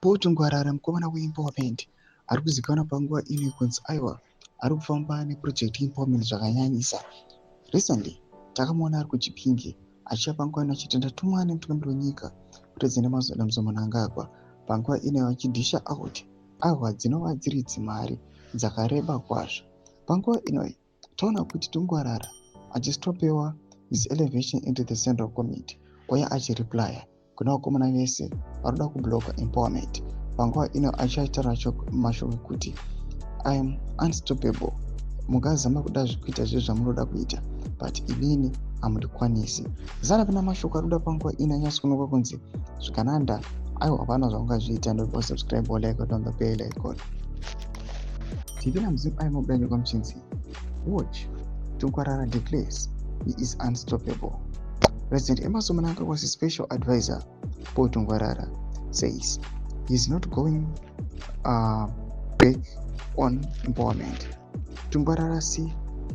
Paul Tungwarara, mukomana weempowerment ari kuzivikanwa panguva ino kunzi aiwa, ari kufamba neproject yeempowerment zvakanyanyisa. Recently takamuona ari kuChipinge achiuya panguva ino achiti ndatumwa nemutungamiri wenyika, President Emmerson Mnangagwa, panguva ino vachidhisha out aiwa dzinova dziri dzimari dzakareba kwazvo. Panguva inoyi taona kuti Tungwarara achistopewa his elevation into the central committee, uye achireplya kuna vakomana vese vari kuda kubloka empowerment. Panguva ino achitaura mashoko ekuti "I am unstoppable, mungazama kuda kuita zvezvo zvamunoda kuita, but inini hamundikwanisi." Zana pana mashoko ari kuda panguva ino anyatsokuonekwa kunzi zvikananda aiwa, hapana zvaungazviita. Ndopa subscribe or like on the bell icon. Tipina muzimu ai mabuda muchinzi "Watch, Tungwarara declares he is unstoppable." President Emmerson Mnangagwa's special advisor Paul Tungwarara says he is not going back on empowerment. Tungwarara see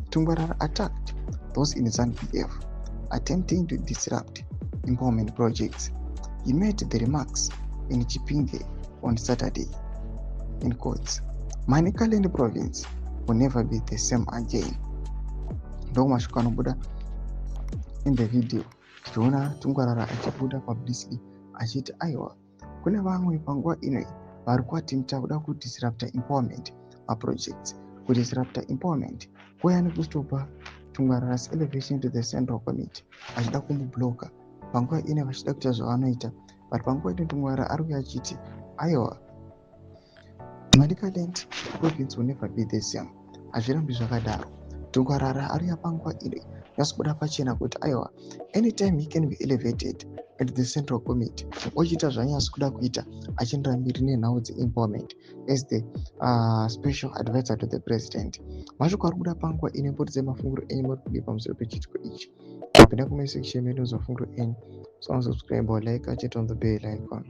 Tungwarara attacked those in ZANU-PF attempting to disrupt empowerment projects. He made the remarks in Chipinge on Saturday. In quotes, "Manicaland province will never be the same again." Ndo mashoko anobuda in the video, tichiona Tungwarara achibuda publicly achiti aiwa, kune vamwe panguva ino vari kuattempta kuda kudisrupta empowerment maprojects, kudisrupta empowerment, kuuya nekustopa Tungwarara's elevation to the central committee, achida kumubloka panguva ino vachida kuita zvavanoita. But panguva ino Tungwarara ari kuya achiti aiwa, Manicaland province will never be the same, hazvirambi zvakadaro. Tungwarara ari panguva ino nyatsobuda pachena kuti aiwa, anytime he can be elevated at the central committee, ochiita zvaanyatso kuda kuita, achiendera mberi nenhau dzeempowerment as the special advisor to the president. Mashoko ari kubuda panguva ino, imbotidzai mafungiro enyu muri kudii pamusoro pechiitiko ichi. Pinda kumasection medu, mafungiro enyu, so subscribe or like, achit on the bell icon.